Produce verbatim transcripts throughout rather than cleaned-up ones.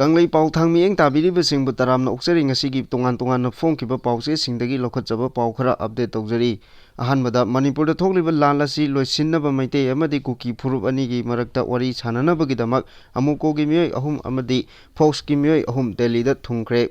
ꯀꯪꯂꯩ ꯄꯥꯎ ꯊꯥꯡ ꯃꯤꯠꯌꯦꯡ ꯇꯥꯕꯤꯔꯤꯕꯁꯤꯡꯕꯨ ꯇꯔꯥꯝꯅ ꯑꯣꯛꯆꯔꯤ꯫ ꯉꯁꯤꯒꯤ ꯇꯣꯉꯥꯟ ꯇꯣꯉꯥꯟꯅ ꯐꯣꯡꯈꯤꯕ ꯄꯥꯎꯆꯦꯁꯤꯡꯗꯒꯤ ꯂꯧꯈꯠꯆꯕ ꯄꯥꯎ ꯈꯔ ꯑꯞꯗꯦꯠ ꯇꯧꯖꯔꯤ꯫ ꯑꯍꯥꯟꯕꯗ, ꯃꯅꯤꯄꯨꯔꯗ ꯊꯣꯛꯂꯤꯕ ꯂꯥꯟ ꯑꯁꯤ ꯂꯣꯏꯁꯤꯟꯅꯕ ꯃꯩꯇꯩ ꯑꯃꯗꯤ ꯀꯨꯀꯤ ꯐꯨꯔꯨꯞ ꯑꯅꯤꯒꯤ ꯃꯔꯛꯇ ꯋꯥꯔꯤ ꯁꯥꯟꯅꯅꯕꯒꯤꯗꯃꯛ ꯑꯃꯨꯀꯣꯒꯤ ꯃꯤꯑꯣꯏ ꯑꯍꯨꯝ ꯑꯃꯗꯤ ꯐꯣꯛꯁꯀꯤ ꯃꯤꯑꯣꯏ ꯑꯍꯨꯝ ꯗꯦꯜꯂꯤꯗ ꯊꯨꯡꯈ꯭ꯔꯦ꯫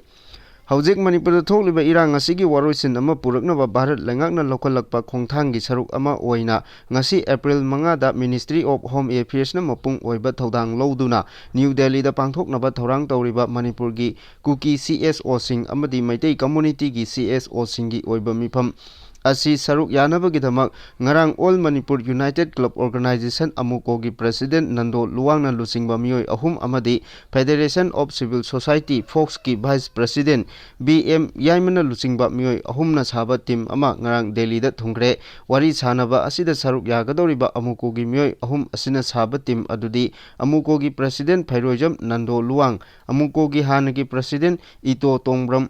ꯍꯧꯖꯤꯛ ꯃꯅꯤꯄꯨꯔꯗ ꯊꯣꯛꯂꯤꯕ ꯏꯔꯥꯡ ꯑꯁꯤꯒꯤ ꯋꯥꯔꯣꯏꯁꯤꯟ ꯑꯃ ꯄꯨꯔꯛꯅꯕ ꯚꯥꯔꯠ ꯂꯩꯉꯥꯛꯅ ꯂꯧꯈꯠꯂꯛꯄ ꯈꯣꯡꯊꯥꯡꯒꯤ ꯁꯔꯨꯛ ꯑꯃ ꯑꯣꯏꯅ ꯉꯁꯤ April ꯃꯉꯥꯗ Ministry of Home Affairsꯅ ꯃꯄꯨꯡ ꯑꯣꯏꯕ ꯊꯧꯗꯥꯡ ꯂꯧꯗꯨꯅ ꯅ꯭ꯌꯨ ꯗꯦꯜꯂꯤꯗ ꯄꯥꯡꯊꯣꯛꯅꯕ ꯊꯧꯔꯥꯡ ꯇꯧꯔꯤꯕ ꯃꯅꯤꯄꯨꯔꯒꯤ ꯀꯨꯀꯤ CSOꯁꯤꯡ ꯑꯃꯗꯤ ꯃꯩꯇꯩ communityꯒꯤ CSOꯁꯤꯡꯒꯤ ꯑꯣꯏꯕ ꯃꯤꯐꯝ ꯑꯁꯤ ꯁꯔꯨꯛ ꯌꯥꯅꯕꯒꯤꯗꯃꯛ ꯉꯔꯥꯡ All Manipur United Club Organisation, ꯑꯃꯨꯀꯣꯒꯤ President Nando ꯂꯨꯋꯥꯡꯅ ꯂꯨꯆꯤꯡꯕ ꯃꯤꯑꯣꯏ ꯑꯍꯨꯝ ꯑꯃꯗꯤ Federation of Civil Society, ꯐꯣꯛꯁꯀꯤ Vice President ꯕꯤ ꯑꯦꯝ ꯌꯥꯏꯃꯅ ꯂꯨꯆꯤꯡꯕ ꯃꯤꯑꯣꯏ ꯑꯍꯨꯝꯅ ꯁꯥꯕ team ꯑꯃ ꯉꯔꯥꯡ ꯗꯦꯜꯂꯤꯗ ꯊꯨꯡꯈ꯭ꯔꯦ꯫ ꯋꯥꯔꯤ ꯁꯥꯅꯕ ꯑꯁꯤꯗ ꯁꯔꯨꯛ ꯌꯥꯒꯗꯧꯔꯤꯕ ꯑꯃꯨꯀꯣꯒꯤ ꯃꯤꯑꯣꯏ ꯑꯍꯨꯝ ꯑꯁꯤꯅ ꯁꯥꯕ team ꯑꯗꯨꯗꯤ ꯑꯃꯨꯀꯣꯒꯤ President ꯐꯩꯔꯣꯏꯖꯝ ꯅꯟꯗꯣ ꯂꯨꯋꯥꯡ, ꯑꯃꯨꯀꯣꯒꯤ ꯍꯥꯟꯅꯒꯤ President ꯏꯇꯣ ꯇꯣꯡꯕ꯭ꯔꯝ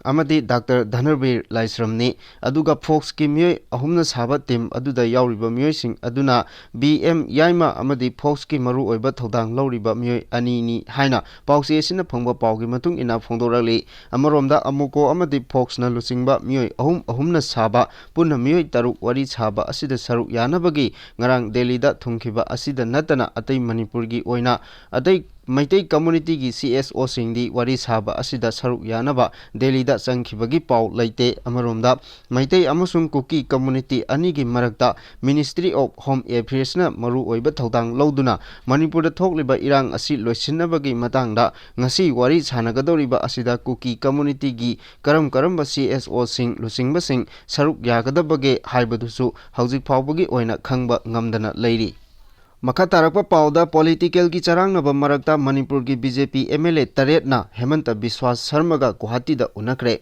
ꯑꯃꯗꯤ Doctor ꯙꯅꯔꯕꯤꯔ ꯂꯥꯏꯁ꯭ꯔꯝꯅꯤ꯫ ꯑꯗꯨꯒ ꯐꯣꯛꯁꯀꯤ ꯃꯤꯑꯣꯏ ꯑꯍꯨꯝꯅ ꯁꯥꯕ team ꯑꯗꯨꯗ ꯌꯥꯎꯔꯤꯕ ꯃꯤꯑꯣꯏꯁꯤꯡ ꯑꯗꯨꯅ ꯕꯤ ꯑꯦꯝ ꯌꯥꯏꯃ ꯑꯃꯗꯤ ꯐꯣꯛꯁꯀꯤ ꯃꯔꯨꯑꯣꯏꯕ ꯊꯧꯗꯥꯡ ꯂꯧꯔꯤꯕ ꯃꯤꯑꯣꯏ ꯑꯅꯤꯅꯤ ꯍꯥꯏꯅ ꯄꯥꯎꯆꯦ ꯑꯁꯤꯅ ꯐꯪꯕ ꯄꯥꯎꯒꯤ ꯃꯇꯨꯡ ꯏꯟꯅ ꯐꯣꯡꯗꯣꯔꯛꯂꯤ꯫ ꯑꯃꯔꯣꯝꯗ, ꯑꯃꯨꯀꯣ ꯑꯃꯗꯤ ꯐꯣꯛꯁꯅ ꯂꯨꯆꯤꯡꯕ ꯃꯤꯑꯣꯏ ꯑꯍꯨꯝ ꯑꯍꯨꯝꯅ ꯁꯥꯕ ꯄꯨꯟꯅ ꯃꯤꯑꯣꯏ ꯇꯔꯨꯛ ꯋꯥꯔꯤ ꯁꯥꯕ ꯑꯁꯤꯗ ꯁꯔꯨꯛ ꯌꯥꯅꯕꯒꯤ ꯉꯔꯥꯡ ꯗꯦꯜꯂꯤꯗ ꯊꯨꯡꯈꯤꯕ ꯑꯁꯤꯗ ꯅꯠꯇꯅ ꯑꯇꯩ ꯃꯅꯤꯄꯨꯔꯒꯤ ꯑꯣꯏꯅ ꯑꯇꯩ ꯃꯩꯇꯩ communityꯒꯤ CSOꯁꯤꯡꯗꯤ ꯋꯥꯔꯤ ꯁꯥꯕ ꯑꯁꯤꯗ ꯁꯔꯨꯛ ꯌꯥꯅꯕ ꯗꯦꯜꯂꯤꯗ ꯆꯪꯈꯤꯕꯒꯤ ꯄꯥꯎ ꯂꯩꯇꯦ꯫ ꯑꯃꯔꯣꯝꯗ, ꯃꯩꯇꯩ ꯑꯃꯁꯨꯡ ꯀꯨꯀꯤ community ꯑꯅꯤꯒꯤ ꯃꯔꯛꯇ Ministry of Home Affairsꯅ ꯃꯔꯨꯑꯣꯏꯕ ꯊꯧꯗꯥꯡ ꯂꯧꯗꯨꯅ ꯃꯅꯤꯄꯨꯔꯗ ꯊꯣꯛꯂꯤꯕ ꯏꯔꯥꯡ ꯑꯁꯤ ꯂꯣꯏꯁꯤꯟꯅꯕꯒꯤ ꯃꯇꯥꯡꯗ ꯉꯁꯤ ꯋꯥꯔꯤ ꯁꯥꯟꯅꯒꯗꯧꯔꯤꯕ ꯑꯁꯤꯗ ꯀꯨꯀꯤ communityꯒꯤ ꯀꯔꯝ ꯀꯔꯝꯕ CSOꯁꯤꯡ ꯂꯨꯆꯤꯡꯕꯁꯤꯡ ꯁꯔꯨꯛ ꯌꯥꯒꯗꯕꯒꯦ ꯍꯥꯏꯕꯗꯨꯁꯨ ꯍꯧꯖꯤꯛ ꯐꯥꯎꯕꯒꯤ ꯑꯣꯏꯅ ꯈꯪꯕ ꯉꯝꯗꯅ ꯂꯩꯔꯤ꯫ ꯃꯈꯥ ꯇꯥꯔꯛꯄ ꯄꯥꯎꯗ, politicalꯒꯤ ꯆꯔꯥꯡꯅꯕ ꯃꯔꯛꯇ ꯃꯅꯤꯄꯨꯔꯒꯤ BJP MLA ꯇꯔꯦꯠꯅ ꯍꯦꯃꯟꯇ ꯕꯤꯁ꯭ꯋꯥꯁ ꯁꯔꯃꯒ ꯒꯨꯋꯥꯍꯥꯇꯤꯗ ꯎꯅꯈ꯭ꯔꯦ꯫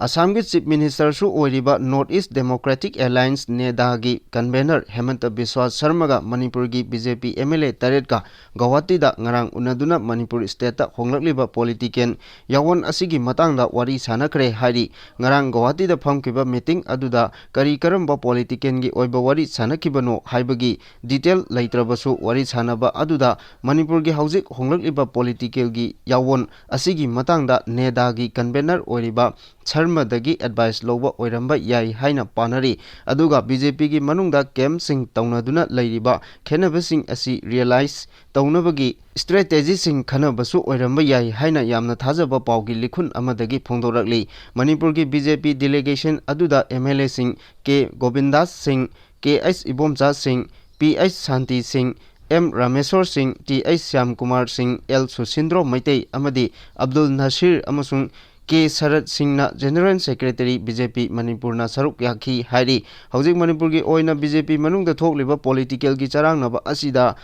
ꯑꯁꯥꯝꯒꯤ Chief Ministerꯁꯨ ꯑꯣꯏꯔꯤꯕ North East Democratic Alliance, NEDAꯒꯤ convener ꯍꯦꯃꯟꯇ ꯕꯤꯁ꯭ꯋꯥ ꯁꯔꯃꯒ ꯃꯅꯤꯄꯨꯔꯒꯤ BJP MLA ꯇꯔꯦꯠꯀ ꯒꯧꯍꯥꯇꯤꯗ ꯉꯔꯥꯡ ꯎꯅꯗꯨꯅ ꯃꯅꯤꯄꯨꯔ stateꯇ ꯍꯣꯡꯂꯛꯂꯤꯕ political ꯌꯥꯑꯣꯟ ꯑꯁꯤꯒꯤ ꯃꯇꯥꯡꯗ ꯋꯥꯔꯤ ꯁꯥꯅꯈ꯭ꯔꯦ ꯍꯥꯏꯔꯤ꯫ ꯉꯔꯥꯡ ꯒꯧꯍꯥꯇꯤꯗ ꯐꯝꯈꯤꯕ meeting ꯑꯗꯨꯗ ꯀꯔꯤ ꯀꯔꯝꯕ politicalꯒꯤ ꯑꯣꯏꯕ ꯋꯥꯔꯤ ꯁꯥꯅꯈꯤꯕꯅꯣ ꯍꯥꯏꯕꯒꯤ detail ꯂꯩꯇ꯭ꯔꯕꯁꯨ, ꯋꯥꯔꯤ ꯁꯥꯅꯕ ꯑꯗꯨꯗ ꯃꯅꯤꯄꯨꯔꯒꯤ ꯍꯧꯖꯤꯛ ꯍꯣꯡꯂꯛꯂꯤꯕ politicalꯒꯤ ꯌꯥꯑꯣꯟ ꯑꯁꯤꯒꯤ ꯃꯇꯥꯡꯗ NEDAꯒꯤ convener ꯑꯣꯏꯔꯤꯕ ꯁꯔꯃꯗꯒꯤ advice ꯂꯧꯕ ꯑꯣꯏꯔꯝꯕ ꯌꯥꯏ ꯍꯥꯏꯅ ꯄꯥꯅꯔꯤ꯫ ꯑꯗꯨꯒ BJPꯒꯤ ꯃꯅꯨꯡꯗ campꯁꯤꯡ ꯇꯧꯅꯗꯨꯅ ꯂꯩꯔꯤꯕ ꯈꯦꯠꯅꯕꯁꯤꯡ ꯑꯁꯤ realise ꯇꯧꯅꯕꯒꯤ strategyꯁꯤꯡ ꯈꯟꯅꯕꯁꯨ ꯑꯣꯏꯔꯝꯕ ꯌꯥꯏ ꯍꯥꯏꯅ ꯌꯥꯝꯅ ꯊꯥꯖꯕ ꯄꯥꯎꯒꯤ ꯂꯤꯈꯨꯟ ꯑꯃꯗꯒꯤ ꯐꯣꯡꯗꯣꯔꯛꯂꯤ꯫ ꯃꯅꯤꯄꯨꯔꯒꯤ BJP delegationꯁꯤꯡ ꯑꯗꯨꯗ MLAꯁꯤꯡ ꯀꯦ ꯒꯣꯕꯤꯟꯗꯥꯁ ꯁꯤꯡ, ꯀꯦ.ꯑꯩꯆ ꯏꯕꯣꯝꯆꯥ ꯁꯤꯡ, ꯄꯤ.ꯑꯩꯆ ꯁꯥꯟꯇꯤ ꯁꯤꯡ, ꯑꯦꯝ ꯔꯥꯃꯦꯁꯣꯔ ꯁꯤꯡ, ꯇꯤ.ꯑꯩꯆ ꯁ꯭ꯌꯥꯝꯀꯨꯃꯥꯔ ꯁꯤꯡ, ꯑꯦꯜ ꯁꯨꯁꯤꯟꯗ꯭ꯔꯣ ꯃꯩꯇꯩ ꯑꯃꯗꯤ ꯑꯕꯗꯨꯜ ꯅꯁꯤꯔ ꯑꯃꯁꯨꯡ ꯀꯦ ꯁꯔꯠ ꯁꯤꯡꯅ General Secretary BJP ꯃꯅꯤꯄꯨꯔꯅ ꯁꯔꯨꯛ ꯌꯥꯈꯤ ꯍꯥꯏꯔꯤ꯫ ꯍꯧꯖꯤꯛ ꯃꯅꯤꯄꯨꯔꯒꯤ ꯑꯣꯏꯅ BJP ꯃꯅꯨꯡꯗ ꯊꯣꯛꯂꯤꯕ politicalꯒꯤ ꯆꯔꯥꯡꯅꯕ ꯑꯁꯤꯗ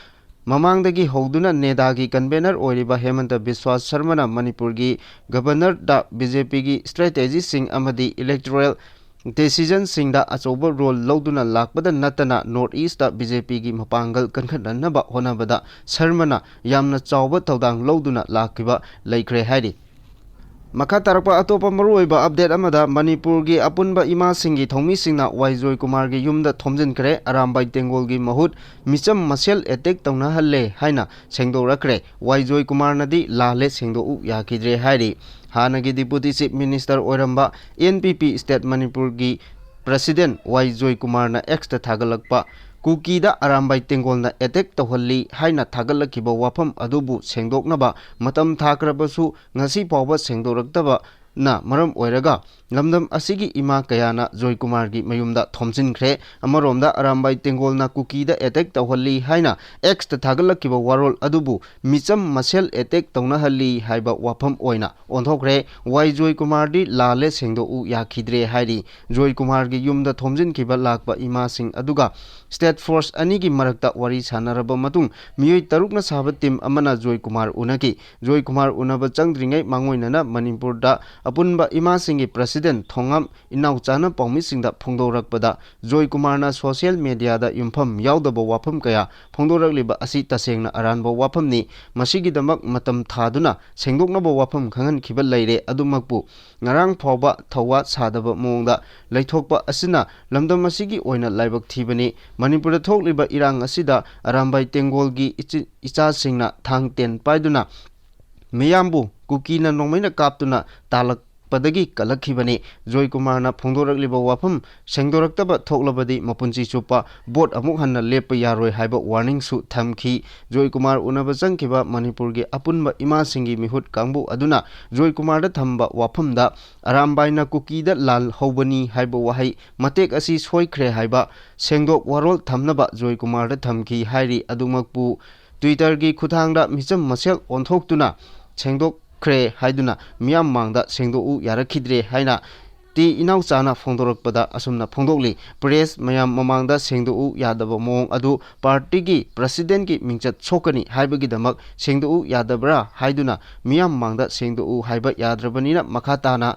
ꯃꯃꯥꯡꯗꯒꯤ ꯍꯧꯗꯨꯅ NEDAꯒꯤ convener ꯑꯣꯏꯔꯤꯕ ꯍꯦꯃꯟꯇ ꯕꯤꯁ꯭ꯋꯥ ꯁꯔꯃꯅ ꯃꯅꯤꯄꯨꯔꯒꯤ governorꯗ BJPꯒꯤ strategyꯁꯤꯡ ꯑꯃꯗꯤ electoral decisionꯁꯤꯡꯗ ꯑꯆꯧꯕ role ꯂꯧꯗꯨꯅ ꯂꯥꯛꯄꯗ ꯅꯠꯇꯅ North Eastꯇ BJPꯒꯤ ꯃꯄꯥꯡꯒꯜ ꯀꯟꯈꯠꯅꯅꯕ ꯍꯣꯠꯅꯕꯗ ꯁꯔꯃꯅ ꯌꯥꯝꯅ ꯆꯥꯎꯕ ꯊꯧꯗꯥꯡ ꯂꯧꯗꯨꯅ ꯂꯥꯛꯈꯤꯕ ꯂꯩꯈ꯭ꯔꯦ ꯍꯥꯏꯔꯤ꯫ ꯃꯈꯥ ꯇꯥꯔꯛꯄ ꯑꯇꯣꯞꯄ ꯃꯔꯨꯑꯣꯏꯕ update ꯑꯃꯗ, ꯃꯅꯤꯄꯨꯔꯒꯤ ꯑꯄꯨꯟꯕ ꯏꯃꯥꯁꯤꯡꯒꯤ ꯊꯧꯃꯤꯁꯤꯡꯅ ꯋꯥꯏ ꯖꯣꯏꯀꯨꯃꯥꯔꯒꯤ ꯌꯨꯝꯗ ꯊꯣꯝꯖꯤꯟꯈ꯭ꯔꯦ꯫ ꯑꯔꯥꯝꯕꯥꯏ ꯇꯦꯡꯒꯣꯜꯒꯤ ꯃꯍꯨꯠ ꯃꯤꯆꯝ ꯃꯁꯦꯜ attack ꯇꯧꯅꯍꯜꯂꯦ ꯍꯥꯏꯅ ꯁꯦꯡꯗꯣꯔꯛꯈ꯭ꯔꯦ꯫ ꯋꯥꯏ ꯖꯣꯏꯀꯨꯃꯥꯔꯅꯗꯤ ꯂꯥꯜꯂꯦ, ꯁꯦꯡꯗꯣꯛꯎ ꯌꯥꯈꯤꯗ꯭ꯔꯦ ꯍꯥꯏꯔꯤ꯫ ꯍꯥꯟꯅꯒꯤ Deputy Chief Minister ꯑꯣꯏꯔꯝꯕ, NPP state ꯃꯅꯤꯄꯨꯔꯒꯤ President ꯋꯥꯏ ꯖꯣꯏꯀꯨꯃꯥꯔꯅ Xꯇ ꯊꯥꯒꯠꯂꯛꯄ ꯀꯨꯀꯤꯗ ꯑꯔꯥꯝꯕꯥꯏ ꯇꯦꯡꯒꯣꯜꯅ attack ꯇꯧꯍꯜꯂꯤ ꯍꯥꯏꯅ ꯊꯥꯒꯠꯂꯛꯈꯤꯕ ꯋꯥꯐꯝ ꯑꯗꯨꯕꯨ ꯁꯦꯡꯗꯣꯛꯅꯕ ꯃꯇꯝ ꯊꯥꯈ꯭ꯔꯕꯁꯨ ꯉꯁꯤ ꯐꯥꯎꯕ ꯁꯦꯡꯗꯣꯔꯛꯇꯕꯅ ꯃꯔꯝ ꯑꯣꯏꯔꯒ ꯂꯝꯗꯝ ꯑꯁꯤꯒꯤ ꯏꯃꯥ ꯀꯌꯥꯅ ꯖꯣꯏꯀꯨꯃꯥꯔꯒꯤ ꯃꯌꯨꯝꯗ ꯊꯣꯝꯖꯤꯟꯈ꯭ꯔꯦ꯫ ꯑꯃꯔꯣꯝꯗ ꯑꯔꯥꯝꯕꯥꯏ ꯇꯦꯡꯒꯣꯜꯅ ꯀꯨꯀꯤꯗ attack ꯇꯧꯍꯜꯂꯤ ꯍꯥꯏꯅ Xꯇ ꯊꯥꯒꯠꯂꯛꯈꯤꯕ ꯋꯥꯔꯣꯜ ꯑꯗꯨꯕꯨ ꯃꯤꯆꯝ ꯃꯁꯦꯜ attack ꯇꯧꯅꯍꯜꯂꯤ ꯍꯥꯏꯕ ꯋꯥꯐꯝ ꯑꯣꯏꯅ ꯑꯣꯟꯊꯣꯛꯈ꯭ꯔꯦ꯫ ꯋꯥꯏ ꯖꯣꯏꯀꯨꯃꯥꯔꯗꯤ ꯂꯥꯜꯂꯦ, ꯁꯦꯡꯗꯣꯛꯎ ꯌꯥꯈꯤꯗ꯭ꯔꯦ ꯍꯥꯏꯔꯤ꯫ ꯖꯣꯏꯀꯨꯃꯥꯔꯒꯤ ꯌꯨꯝꯗ ꯊꯣꯝꯖꯤꯟꯈꯤꯕ ꯂꯥꯛꯄ ꯏꯃꯥꯁꯤꯡ ꯑꯗꯨꯒ state force ꯑꯅꯤꯒꯤ ꯃꯔꯛꯇ ꯋꯥꯔꯤ ꯁꯥꯟꯅꯔꯕ ꯃꯇꯨꯡ ꯃꯤꯑꯣꯏ ꯇꯔꯨꯛꯅ ꯁꯥꯕ team ꯑꯃꯅ ꯖꯣꯏꯀꯨꯃꯥꯔ ꯎꯅꯈꯤ꯫ ꯖꯣꯏꯀꯨꯃꯥꯔ ꯎꯅꯕ ꯆꯪꯗ꯭ꯔꯤꯉꯩ ꯃꯥꯡꯑꯣꯏꯅꯅ ꯃꯅꯤꯄꯨꯔꯗ ꯑꯄꯨꯟꯕ ꯏꯃꯥꯁꯤꯡꯒꯤ president ꯊꯣꯉꯥꯝ ꯏꯅꯥꯎꯆꯥꯅ ꯄꯥꯎꯃꯤꯁꯤꯡꯗ ꯐꯣꯡꯗꯣꯔꯛꯄꯗ, ꯖꯣꯏꯀꯨꯃꯥꯔꯅ social mediaꯗ ꯌꯨꯝꯐꯝ ꯌꯥꯎꯗꯕ ꯋꯥꯐꯝ ꯀꯌꯥ ꯐꯣꯡꯗꯣꯔꯛꯂꯤꯕ ꯑꯁꯤ ꯇꯁꯦꯡꯅ ꯑꯔꯥꯟꯕ ꯋꯥꯐꯝꯅꯤ꯫ ꯃꯁꯤꯒꯤꯗꯃꯛ ꯃꯇꯝ ꯊꯥꯗꯨꯅ ꯁꯦꯡꯗꯣꯛꯅꯕ ꯋꯥꯐꯝ ꯈꯪꯍꯟꯈꯤꯕ ꯂꯩꯔꯦ꯫ ꯑꯗꯨꯃꯛꯄꯨ ꯉꯔꯥꯡ ꯐꯥꯎꯕ ꯊꯧꯋꯥ ꯁꯥꯗꯕ ꯃꯑꯣꯡꯗ ꯂꯩꯊꯣꯛꯄ ꯑꯁꯤꯅ ꯂꯝꯗꯝ ꯑꯁꯤꯒꯤ ꯑꯣꯏꯅ ꯂꯥꯏꯕꯛ ꯊꯤꯕꯅꯤ꯫ ꯃꯅꯤꯄꯨꯔꯗ ꯊꯣꯛꯂꯤꯕ ꯏꯔꯥꯡ ꯑꯁꯤꯗ ꯑꯔꯥꯝꯕꯥꯏ ꯇꯦꯡꯒꯣꯜꯒꯤ ꯏꯆꯤ-, ꯏꯆꯥꯁꯤꯡꯅ ꯊꯥꯡ ꯇꯦꯟ ꯄꯥꯏꯗꯨꯅ ꯃꯤꯌꯥꯝꯕꯨ ꯀꯨꯀꯤꯅ ꯅꯣꯡꯃꯩꯅ ꯀꯥꯞꯇꯨꯅ ꯇꯥꯜꯂꯛꯄꯗꯒꯤ ꯀꯜꯂꯛꯈꯤꯕꯅꯤ꯫ ꯖꯣꯏꯀꯨꯃꯥꯔꯅ ꯐꯣꯡꯗꯣꯔꯛꯂꯤꯕ ꯋꯥꯐꯝ ꯁꯦꯡꯗꯣꯔꯛꯇꯕ ꯊꯣꯛꯂꯕꯗꯤ ꯃꯄꯨꯟꯁꯤ ꯆꯨꯞꯄ vote ꯑꯃꯨꯛ ꯍꯟꯅ ꯂꯦꯞꯄ ꯌꯥꯔꯣꯏ ꯍꯥꯏꯕ warningꯁꯨ ꯊꯝꯈꯤ꯫ ꯖꯣꯏꯀꯨꯃꯥꯔ ꯎꯅꯕ ꯆꯪꯈꯤꯕ ꯃꯅꯤꯄꯨꯔꯒꯤ ꯑꯄꯨꯟꯕ ꯏꯃꯥꯁꯤꯡꯒꯤ ꯃꯤꯍꯨꯠ ꯀꯥꯡꯕꯨ ꯑꯗꯨꯅ ꯖꯣꯏꯀꯨꯃꯥꯔꯗ ꯊꯝꯕ ꯋꯥꯐꯝꯗ "ꯑꯔꯥꯝꯕꯥꯏꯅ ꯀꯨꯀꯤꯗ ꯂꯥꯜ ꯍꯧꯕꯅꯤ" ꯍꯥꯏꯕ ꯋꯥꯍꯩ ꯃꯇꯦꯛ ꯑꯁꯤ ꯁꯣꯏꯈ꯭ꯔꯦ ꯍꯥꯏꯕ ꯁꯦꯡꯗꯣꯛ ꯋꯥꯔꯣꯜ ꯊꯝꯅꯕ ꯖꯣꯏꯀꯨꯃꯥꯔꯗ ꯊꯝꯈꯤ ꯍꯥꯏꯔꯤ꯫ ꯑꯗꯨꯃꯛꯄꯨ Twitterꯒꯤ ꯈꯨꯠꯊꯥꯡꯗ ꯃꯤꯆꯝ ꯃꯁꯦꯜ ꯑꯣꯟꯊꯣꯛꯇꯨꯅ ꯁꯦꯡꯗꯣꯛꯈ꯭ꯔꯦ ꯍꯥꯏꯗꯨꯅ ꯃꯤꯌꯥꯝ ꯃꯥꯡꯗ ꯁꯦꯡꯗꯣꯛꯎ ꯌꯥꯔꯛꯈꯤꯗ꯭ꯔꯦ ꯍꯥꯏꯅ ꯇꯤ ꯏꯅꯥꯎꯆꯥꯅ ꯐꯣꯡꯗꯣꯔꯛꯄꯗ ꯑꯁꯨꯝꯅ ꯐꯣꯡꯗꯣꯛꯂꯤ꯫ Press ꯃꯌꯥꯝ ꯃꯃꯥꯡꯗ ꯁꯦꯡꯗꯣꯛꯎ ꯌꯥꯗꯕ ꯃꯑꯣꯡ ꯑꯗꯨ partyꯒꯤ presidentꯀꯤ ꯃꯤꯡꯆꯠ ꯁꯣꯛꯀꯅꯤ ꯍꯥꯏꯕꯒꯤꯗꯃꯛ ꯁꯦꯡꯗꯣꯛꯎ ꯌꯥꯗꯕ꯭ꯔꯥ ꯍꯥꯏꯗꯨꯅ ꯃꯤꯌꯥꯝ ꯃꯥꯡꯗ ꯁꯦꯡꯗꯣꯛꯎ ꯍꯥꯏꯕ ꯌꯥꯗ꯭ꯔꯕꯅꯤꯅ ꯃꯈꯥ ꯇꯥꯅ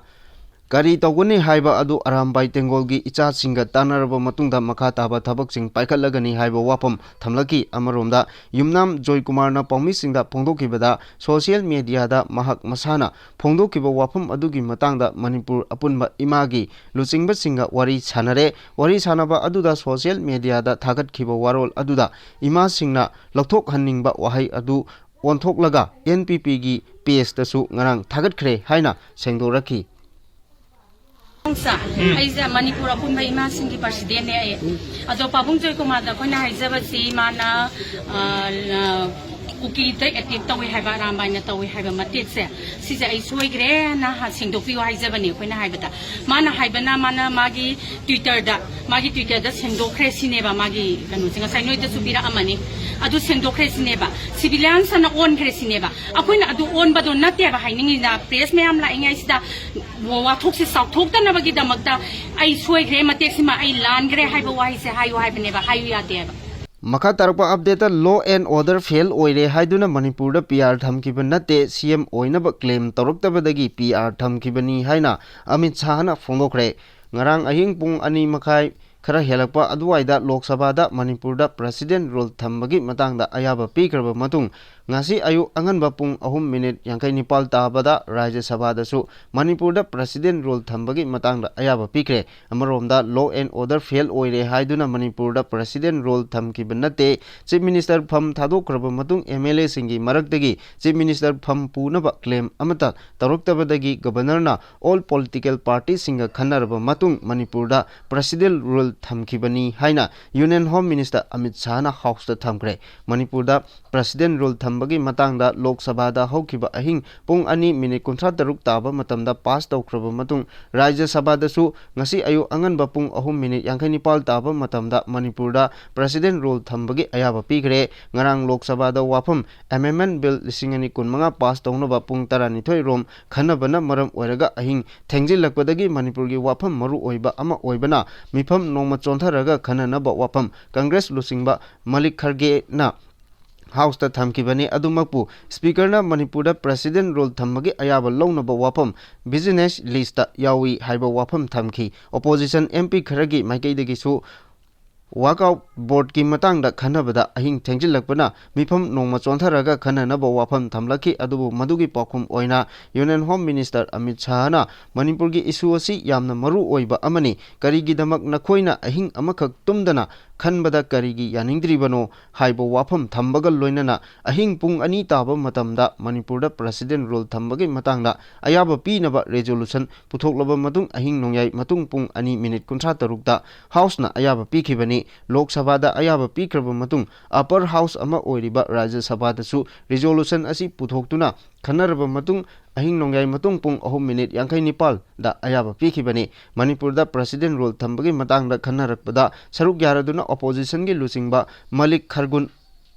ꯀꯔꯤ ꯇꯧꯒꯅꯤ ꯍꯥꯏꯕ ꯑꯗꯨ ꯑꯔꯥꯝꯕꯥꯏ ꯇꯦꯡꯒꯣꯜꯒꯤ ꯏꯆꯥꯁꯤꯡꯒ ꯇꯥꯟꯅꯔꯕ ꯃꯇꯨꯡꯗ ꯃꯈꯥ ꯇꯥꯕ ꯊꯕꯛꯁꯤꯡ ꯄꯥꯏꯈꯠꯂꯒꯅꯤ ꯍꯥꯏꯕ ꯋꯥꯐꯝ ꯊꯝꯂꯛꯈꯤ꯫ ꯑꯃꯔꯣꯝꯗ, ꯌꯨꯝꯅꯥꯝ ꯖꯣꯏꯀꯨꯃꯥꯔꯅ ꯄꯥꯎꯃꯤꯁꯤꯡꯗ ꯐꯣꯡꯗꯣꯛꯈꯤꯕꯗ, social mediaꯗ ꯃꯍꯥꯛ ꯃꯁꯥꯅ ꯐꯣꯡꯗꯣꯛꯈꯤꯕ ꯋꯥꯐꯝ ꯑꯗꯨꯒꯤ ꯃꯇꯥꯡꯗ ꯃꯅꯤꯄꯨꯔ ꯑꯄꯨꯟꯕ ꯏꯃꯥꯒꯤ ꯂꯨꯆꯤꯡꯕꯁꯤꯡꯒ ꯋꯥꯔꯤ ꯁꯥꯟꯅꯔꯦ꯫ ꯋꯥꯔꯤ ꯁꯥꯟꯅꯕ ꯑꯗꯨꯗ social mediaꯗ ꯊꯥꯒꯠꯈꯤꯕ ꯋꯥꯔꯣꯜ ꯑꯗꯨꯗ ꯏꯃꯥꯁꯤꯡꯅ ꯂꯧꯊꯣꯛꯍꯟꯅꯤꯡꯕ ꯋꯥꯍꯩ ꯑꯗꯨ ꯑꯣꯟꯊꯣꯛꯂꯒ NPPꯒꯤ pageꯇꯁꯨ ꯉꯔꯥꯡ ꯊꯥꯒꯠꯈ꯭ꯔꯦ ꯍꯥꯏꯅ ꯁꯦꯡꯗꯣꯔꯛꯈꯤ꯫ ꯁꯥ, ꯑꯩꯁꯦ ꯃꯅꯤꯄꯨꯔ ꯑꯄꯨꯟꯕ ꯏꯃꯥꯁꯤꯡꯒꯤ presidentꯅꯦ ꯑꯩ꯫ ꯑꯗꯣ ꯄꯥꯕꯨꯡ ꯖꯣꯏꯀꯨꯃꯥꯔꯗ ꯑꯩꯈꯣꯏꯅ ꯍꯥꯏꯖꯕꯁꯤ, ꯃꯥꯅ, ꯑ, ꯑ, ꯀꯨꯀꯤꯗ attack ꯇꯧꯏ ꯍꯥꯏꯕ, ꯑꯔꯥꯝꯕꯥꯏꯅ ꯇꯧꯏ ꯍꯥꯏꯕ ꯃꯇꯦꯛꯁꯦ, ꯁꯤꯁꯦ ꯑꯩ ꯁꯣꯏꯈ꯭ꯔꯦꯅ ꯍ-, ꯁꯦꯡꯗꯣꯛꯄꯤꯌꯨ ꯍꯥꯏꯖꯕꯅꯦ ꯑꯩꯈꯣꯏꯅ ꯍꯥꯏꯕꯗ꯫ ꯃꯥꯅ ꯍꯥꯏꯕꯅ, ꯃꯥꯅ ꯃꯥꯒꯤ Twitterꯗ, ꯃꯥꯒꯤ Twitterꯗ ꯁꯦꯡꯗꯣꯛꯈ꯭ꯔꯦ ꯁꯤꯅꯦꯕ, ꯃꯥꯒꯤ ꯀꯩꯅꯣꯁꯦ ꯉꯁꯥꯏ ꯅꯣꯏꯗꯁꯨ ꯄꯤꯔꯛꯑꯝꯃꯅꯤ꯫ ꯑꯗꯨ ꯁꯦꯡꯗꯣꯛꯈ꯭ꯔꯦ ꯁꯤꯅꯦꯕ꯫ Civiliansꯑꯅ ꯑꯣꯟꯈ꯭ꯔꯦ ꯁꯤꯅꯦꯕ꯫ ꯑꯩꯈꯣꯏꯅ ꯑꯗꯨ ꯑꯣꯟꯕꯗꯣ ꯅꯠꯇꯦꯕ ꯍꯥꯏꯅꯤꯡꯉꯤꯁꯤꯅ, press ꯃꯌꯥꯝ ꯂꯥꯛꯏꯉꯩꯁꯤꯗ ꯋꯥ-, ꯋꯥꯊꯣꯛꯁꯦ ꯆꯥꯎꯊꯣꯛꯇꯅꯕꯒꯤꯗꯃꯛꯇ ꯑꯩ ꯁꯣꯏꯈ꯭ꯔꯦ, ꯃꯇꯦꯛꯁꯤꯃ ꯑꯩ ꯂꯥꯟꯈ꯭ꯔꯦ ꯍꯥꯏꯕ ꯋꯥꯍꯩꯁꯦ ꯍꯥꯏꯌꯨ ꯍꯥꯏꯕꯅꯦꯕ, ꯍꯥꯏꯌꯨ ꯌꯥꯗꯦꯕ꯫ ꯃꯈꯥ ꯇꯥꯔꯛꯄ ꯑꯞꯗꯦꯠꯇ, law and order fail ꯑꯣꯏꯔꯦ ꯍꯥꯏꯗꯨꯅ ꯃꯅꯤꯄꯨꯔꯗ ꯄꯤ ꯑꯥꯔ ꯊꯝꯈꯤꯕ ꯅꯠꯇꯦ, ꯁꯤ ꯑꯦꯝ ꯑꯣꯏꯅꯕ ꯀ꯭ꯂꯦꯝ ꯇꯧꯔꯛꯇꯕꯗꯒꯤ ꯄꯤ ꯑꯥꯔ ꯊꯝꯈꯤꯕꯅꯤ ꯍꯥꯏꯅ ꯑꯃꯤꯠ ꯁꯥꯍꯅ ꯐꯣꯡꯗꯣꯛꯈ꯭ꯔꯦ꯫ ꯉꯔꯥꯡ ꯑꯍꯤꯡ ꯄꯨꯡ ꯑꯅꯤ ꯃꯈꯥꯏ ꯈꯔ ꯍꯦꯜꯂꯛꯄ ꯑꯗꯨꯋꯥꯏꯗ ꯂꯣꯛ ꯁꯚꯥꯗ ꯃꯅꯤꯄꯨꯔꯗ president rule ꯊꯝꯕꯒꯤ ꯃꯇꯥꯡꯗ ꯑꯌꯥꯕ ꯄꯤꯈ꯭ꯔꯕ ꯃꯇꯨꯡ, ꯉꯁꯤ ꯑꯌꯨꯛ ꯑꯉꯟꯕ ꯄꯨꯡ ꯑꯍꯨꯝ ꯃꯤꯅꯤꯠ ꯌꯥꯡꯈꯩ ꯅꯤꯄꯥꯜ ꯇꯥꯕꯗ ꯔꯥꯖ꯭ꯌ ꯁꯚꯥꯗꯁꯨ ꯃꯅꯤꯄꯨꯔꯗ president rule ꯊꯝꯕꯒꯤ ꯃꯇꯥꯡꯗ ꯑꯌꯥꯕ ꯄꯤꯈ꯭ꯔꯦ꯫ ꯑꯃꯔꯣꯝꯗ, law and order fail ꯑꯣꯏꯔꯦ ꯍꯥꯏꯗꯨꯅ ꯃꯅꯤꯄꯨꯔꯗ president rule ꯊꯝꯈꯤꯕ ꯅꯠꯇꯦ꯫ Chief Minister ꯐꯝ ꯊꯥꯗꯣꯛꯈ꯭ꯔꯕ ꯃꯇꯨꯡ, ꯑꯦꯝ ꯑꯦꯜ ꯑꯦꯁꯤꯡꯒꯤ ꯃꯔꯛꯇꯒꯤ Chief Minister ꯐꯝ ꯄꯨꯅꯕ ꯀ꯭ꯂꯦꯝ ꯑꯃꯠꯇ ꯇꯧꯔꯛꯇꯕꯗꯒꯤ Governorꯅ all political partyꯁꯤꯡꯒ ꯈꯟꯅꯔꯕ ꯃꯇꯨꯡ ꯃꯅꯤꯄꯨꯔꯗ president rule ꯊꯝꯈꯤꯕꯅꯤ ꯍꯥꯏꯅ Union Home Minister ꯑꯃꯤꯠ ꯁꯥꯍꯅ Houseꯇ ꯊꯝꯈ꯭ꯔꯦ꯫ ꯃꯅꯤꯄꯨꯔꯗ president rule ꯊꯝꯕꯒꯤ ꯃꯇꯥꯡꯗ ꯂꯣꯛ ꯁꯚꯥꯗ ꯍꯧꯈꯤꯕ ꯑꯍꯤꯡ ꯄꯨꯡ ꯑꯅꯤ ꯃꯤꯅꯤꯠ ꯀꯨꯟꯊ꯭ꯔꯥ ꯇꯔꯨꯛ ꯇꯥꯕ ꯃꯇꯝꯗ pass ꯇꯧꯈ꯭ꯔꯕ ꯃꯇꯨꯡ, ꯔꯥꯖ꯭ꯌ ꯁꯚꯥꯗꯁꯨ ꯉꯁꯤ ꯑꯌꯨꯛ ꯑꯉꯟꯕ ꯄꯨꯡ ꯑꯍꯨꯝ ꯃꯤꯅꯤꯠ ꯌꯥꯡꯈꯩ ꯅꯤꯄꯥꯜ ꯇꯥꯕ ꯃꯇꯝꯗ ꯃꯅꯤꯄꯨꯔꯗ president rule ꯊꯝꯕꯒꯤ ꯑꯌꯥꯕ ꯄꯤꯈ꯭ꯔꯦ꯫ ꯉꯔꯥꯡ ꯂꯣꯛ ꯁꯚꯥꯗ ꯋꯥꯐꯝ Amendment Bill ꯂꯤꯁꯤꯡ ꯑꯅꯤ ꯀꯨꯟꯃꯉꯥ pass ꯇꯧꯅꯕ ꯄꯨꯡ ꯇꯔꯥꯅꯤꯊꯣꯏ ꯔꯣꯝ ꯈꯟꯅꯕꯅ ꯃꯔꯝ ꯑꯣꯏꯔꯒ ꯑꯍꯤꯡ ꯊꯦꯡꯖꯤꯜꯂꯛꯄꯗꯒꯤ ꯃꯅꯤꯄꯨꯔꯒꯤ ꯋꯥꯐꯝ ꯃꯔꯨ ꯑꯣꯏꯕ ꯑꯃ ꯑꯣꯏꯕꯅ ꯃꯤꯐꯝ ꯅꯣꯡꯃ ꯆꯣꯟꯊꯔꯒ ꯈꯟꯅꯅꯕ ꯋꯥꯐꯝ Congress ꯂꯨꯆꯤꯡꯕ ꯃꯂꯤꯛ ꯈꯔꯒꯦꯅ Houseꯇ ꯊꯝꯈꯤꯕꯅꯤ꯫ ꯑꯗꯨꯃꯛꯄꯨ Speakerꯅ ꯃꯅꯤꯄꯨꯔꯗ president rule ꯊꯝꯕꯒꯤ ꯑꯌꯥꯕ ꯂꯧꯅꯕ ꯋꯥꯐꯝ business listꯇ ꯌꯥꯎꯏ ꯍꯥꯏꯕ ꯋꯥꯐꯝ ꯊꯝꯈꯤ꯫ Opposition M P ꯈꯔꯒꯤ ꯃꯥꯏꯀꯩꯗꯒꯤꯁꯨ walkout voteꯀꯤ ꯃꯇꯥꯡꯗ ꯈꯟꯅꯕꯗ ꯑꯍꯤꯡ ꯊꯦꯡꯖꯤꯜꯂꯛꯄꯅ ꯃꯤꯐꯝ ꯅꯣꯡꯃ ꯆꯣꯟꯊꯔꯒ ꯈꯟꯅꯅꯕ ꯋꯥꯐꯝ ꯊꯝꯂꯛꯈꯤ꯫ ꯑꯗꯨꯕꯨ ꯃꯗꯨꯒꯤ ꯄꯥꯎꯈꯨꯝ ꯑꯣꯏꯅ Union Home Minister ꯑꯃꯤꯠ ꯁꯥꯍꯅ ꯃꯅꯤꯄꯨꯔꯒꯤ issue ꯑꯁꯤ ꯌꯥꯝꯅ ꯃꯔꯨ ꯑꯣꯏꯕ ꯑꯃꯅꯤ, ꯀꯔꯤꯒꯤꯗꯃꯛ ꯅꯈꯣꯏꯅ ꯑꯍꯤꯡ ꯑꯃꯈꯛ ꯇꯨꯝꯗꯅ ꯈꯟꯕꯗ ꯀꯔꯤꯒꯤ ꯌꯥꯅꯤꯡꯗ꯭ꯔꯤꯕꯅꯣ ꯍꯥꯏꯕ ꯋꯥꯐꯝ ꯊꯝꯕꯒ ꯂꯣꯏꯅꯅ ꯑꯍꯤꯡ ꯄꯨꯡ ꯑꯅꯤ ꯇꯥꯕ ꯃꯇꯝꯗ ꯃꯅꯤꯄꯨꯔꯗ president rule ꯊꯝꯕꯒꯤ ꯃꯇꯥꯡꯗ ꯑꯌꯥꯕ ꯄꯤꯅꯕ resolution ꯄꯨꯊꯣꯛꯂꯕ ꯃꯇꯨꯡ ꯑꯍꯤꯡ ꯅꯣꯡꯌꯥꯏ ꯃꯇꯨꯡ ꯄꯨꯡ ꯑꯅꯤ ꯃꯤꯅꯤꯠ ꯀꯨꯟꯊ꯭ꯔꯥ ꯇꯔꯨꯛꯇ Houseꯅ ꯑꯌꯥꯕ ꯄꯤꯈꯤꯕꯅꯤ꯫ ꯂꯣꯛ ꯁꯚꯥꯗ ꯑꯌꯥꯕ ꯄꯤꯈ꯭ꯔꯕ ꯃꯇꯨꯡ Upper House ꯑꯃ ꯑꯣꯏꯔꯤꯕ ꯔꯥꯖ꯭ꯌ ꯁꯚꯥꯗꯁꯨ resolution ꯑꯁꯤ ꯄꯨꯊꯣꯛꯇꯨꯅ ꯈꯟꯅꯔꯕ ꯃꯇꯨꯡ ꯑꯍꯤꯡ ꯅꯣꯡꯌꯥꯏ ꯃꯇꯨꯡ ꯄꯨꯡ ꯑꯍꯨꯝ ꯃꯤꯅꯤꯠ ꯌꯥꯡꯈꯩ ꯅꯤꯄꯥꯜꯗ ꯑꯌꯥꯕ ꯄꯤꯈꯤꯕꯅꯤ꯫ ꯃꯅꯤꯄꯨꯔꯗ president rule ꯊꯝꯕꯒꯤ ꯃꯇꯥꯡꯗ ꯈꯟꯅꯔꯛꯄꯗ ꯁꯔꯨꯛ ꯌꯥꯔꯗꯨꯅ oppositionꯒꯤ ꯂꯨꯆꯤꯡꯕ ꯃꯂꯤꯛ ꯈꯔꯒꯨꯟ